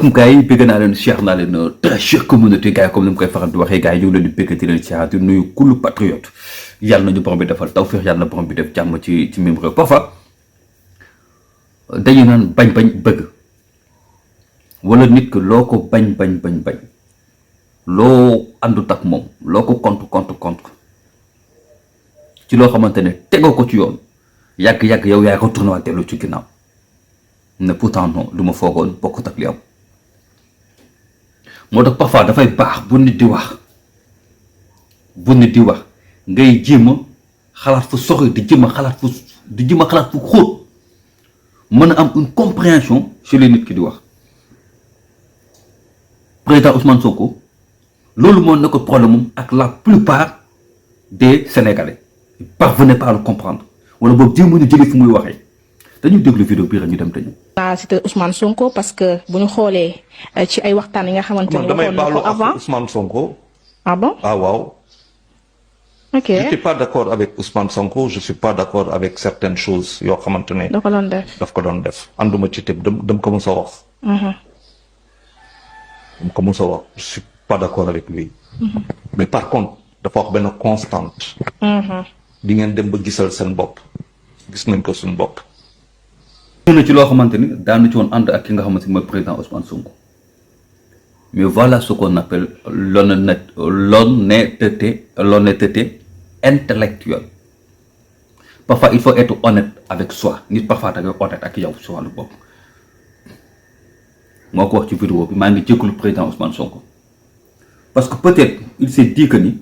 asalaamaaleykum gars yi bëgg naa leen Cheikh naa leen très chère communauté gars yi comme ni mu koy faral di waxee gars yi ñu ngi leen di bëgg di leen Cheikh di nuyu kullu patriote yàlla nañu borom bi defal tawfeex yàlla na borom bi def jàmm ci même réew parfois dañu naan bañ bëgg wala nit que loo ko bañ loo àndut ak moom loo ko contre ci loo xamante ne tegoo ko ci yoon yàgg yow yaay retourné waat dellu ci ginnaaw ne pourtant non lu ma foogoon bokkut ak li am moo tax parfois dafay baax bu nit di wax ngay jéem a xalaat fu sori di jéem a xalaat fu xóot mën a am une compréhension chez les nit ki di wax président Ousmane Sonko loolu moo nekk problème ak la plupart des Sénégalais ils parvenaient pas à le comprendre wala boobu jéem a jëlee fu muy waxee dañu déglu vidéo bi rek ñu dem te ñu. C'était Ousmane Sonko parce que bu ñu xoolee ci ay waxtaan yi nga xamante ne waxoon na ko avant Ousmane Sonko. Ah bon? Ah waaw. Ok. Je suis pas d'accord avec Ousmane Sonko, je suis pas d'accord avec certaines choses yoo xamante ne. daf ko doon def. ànduma ci tëb dem ko mos a wax. dem ko mos a wax je suis pas d'accord avec lui. Mais par contre dafa wax benn constante. di ngeen dem ba gisal seen bopp gis nañ ko suñu bopp. na ci loo xamante ni daanu ci woon ànd ak ki nga xamante ni mooy président Ousmane Sonko mais voilà ce qu'on appelle l'honnêteté intellectuelle. Parfois il faut être honnête avec soi nit parfois da ngay honnête ak yow si wàllu bopp moo ko wax ci vidéo bi maa ngi jégalu président Ousmane Sonko parce que peut-être il s'est dit que ni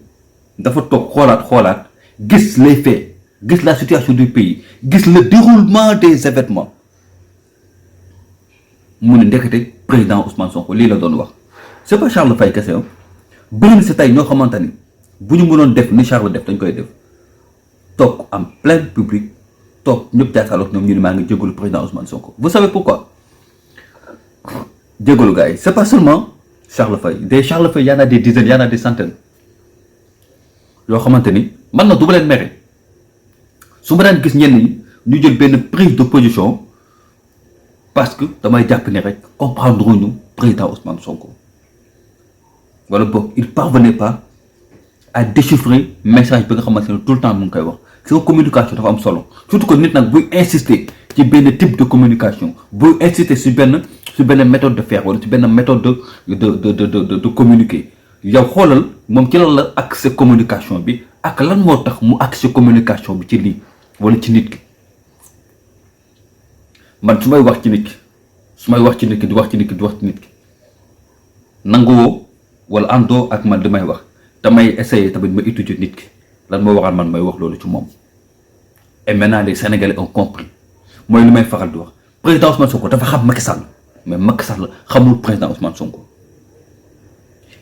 dafa toog xoolaat gis les faits gis la situation du pays gis le déroulement des événements mu ne ndekete président Ousmane Sonko lii la doon wax c'est pas Charles Faye kese bëri na si tey ñoo xamante ni bu ñu mënoon def ni Charles def dañ koy def toog en plein public toog ñëpp jàkkaarloog ñoom ñu ne maa ngi jégalu président Ousmane Sonko. Vous savez pourquoi jégalu gars yi c'est pas seulement Charles Faye des Charles Faye y en a des dizaines y en a des centaines yoo xamante ni man na du ma leen mere su ma daan gis ñenn ñi ñu jël benn prise de position parce que damay jàpp ne rek comprendre ñu président Ousmane Sonko wala boog il parvenait pas à déchiffrer message bi nga xamante ne tout le temps mu ngi koy wax sa communication dafa am solo surtout que nit nag buy insister ci benn type de communication buy insister si benn méthode de faire wala ci benn méthode de communiquer yow xoolal moom ci lan la accès communication bi ak lan moo tax mu accès communication bi ci lii wala ci nit ki man su may wax ci nit ki di wax ci nit ki nanguwoo wala àndoo ak man damay wax damay essayer tamit ma étudier nit ki lan moo waral man may wax loolu ci moom et maintenant les Sénégalais ont compris mooy li may faral di wax président Ousmane Sonko dafa xam Macky Sall mais Macky Sall xamul président Ousmane Sonko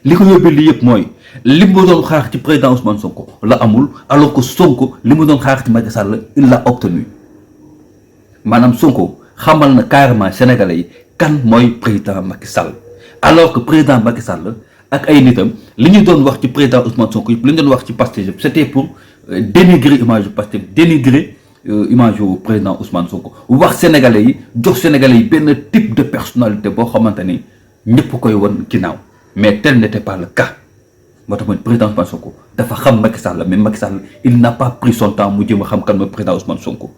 li ko yóbbee lii yëpp mooy li mu doon xaar ci président Ousmane Sonko la amul alors que Sonko li mu doon xaar ci Macky Sall il l'a obtenu maanaam Sonko xamal na carrément Sénégalais yi kan mooy président Macky Sall alors que président Macky Sall ak ay nitam li ñu doon wax ci président Ousmane Sonko yëpp li ñu doon wax ci Pastef yëpp c'était pour dénigrer image yu Pastef dénigrer image yu président Ousmane Sonko wax Sénégalais yi jox Sénégalais yi benn type de personnalité boo xamante ni ñëpp koy won ginnaaw mais tel n'était pas le cas moo tax mooy président Ousmane Sonko dafa xam Macky Sall mais Macky Sall il n'a pas pris son temps mu jéem a xam kan mooy président Ousmane Sonko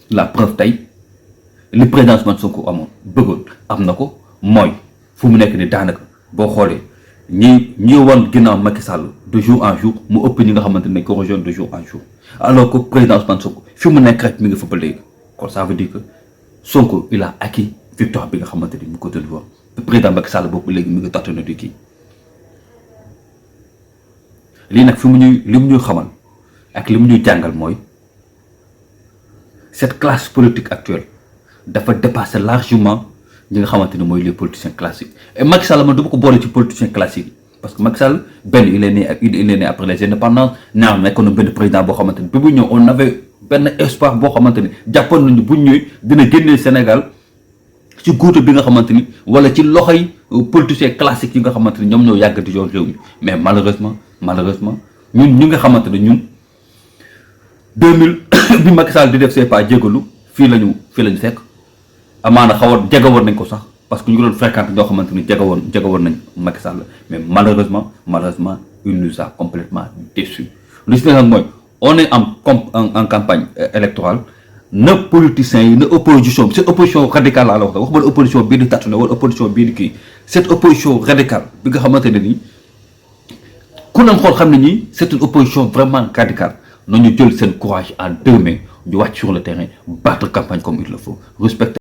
la preuve tey li président Ousmane Sonko bëggoon am na ko mooy fu mu nekk ni daanaka boo xoolee ñi wan ginnaaw Macky Sall de jour en jour mu ëpp ñi nga xamante ne ko rejoindre de jour en jour alors que président Ousmane Sonko fi mu nekk rek mi ngi fa ba léegi kon ça veut dire que Sonko il a acquis victoire bi nga xamante ni mu ko délivrer président Macky Sall boobu léegi mi ngi tàttana di kii lii nag li mu ñuy xamal ak li mu ñuy jàngal mooy cette classe politique actuelle dafa dépasser largement ñi nga xamante ne mooy les politiciens classiques et Macky Sall man du ma ko boole ci politiciens classiques yi parce que Macky Sall benn il est né après les indépendances ñaar nekkoon na benn président boo xamante ni bi bu ñëw on avait benn espoir boo xamante ni jàppoon nañu bu ñëwee dina génnee Sénégal ci guuta bi nga xamante ni wala ci loxoy politiciens classiques yi nga xamante ni ñoom ñoo yàgg di jox réew mi mais malheureusement ñun ñi nga xamante ne ñun 2000 bi Macky Sall di def c'est pas jégalu fii lañu fekk amaana xawoon jege woon nañ ko sax parce que ñu ngi doon fréquenté ñoo xamante ni jege woon nañ Macky Sall mais malheureusement il nous a complètement déçus. Lu si nag mooy on est en campagne électorale na politiciens yi na opposition cette opposition radicale laa la wax ba opposition bii di tàttu ne wala opposition bii di kii cette opposition radicale bi nga xamante ne nii ku leen xool xam ne ñii c'est une opposition vraiment radicale nañu jël seen courage en 2 mains ñu wàcc sur le terrain battre campagne comme il le faut respecter